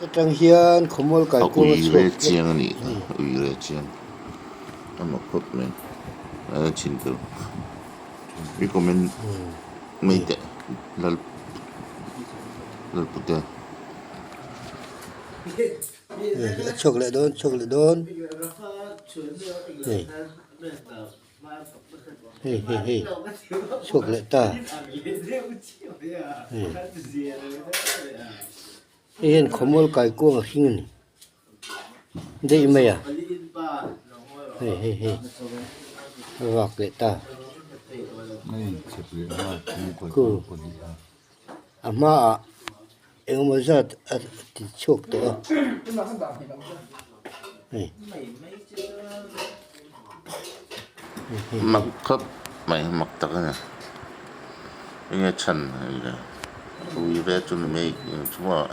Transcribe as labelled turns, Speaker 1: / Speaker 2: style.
Speaker 1: Atang hian khawmual
Speaker 2: A
Speaker 1: kaikung a
Speaker 2: ui ve
Speaker 1: chhuak tlat.
Speaker 2: chiang a nih kha ui ve chiang a mak khawp mai a chhin tur i comment mai teh lal lalpute.
Speaker 1: A chhuak leh dawn chhuak leh dawn hei. Hei hei hei chhuak leh ta hei hei hian khawmual kaikuang a hring a ni daih mai a hei hei hei a vak leh ta khu a hmaah engemaw zat a ti chhuak tawh a hei.
Speaker 2: Mak khawp mai mak tak a ni enge chhan ui ve chu ni mai chu maw.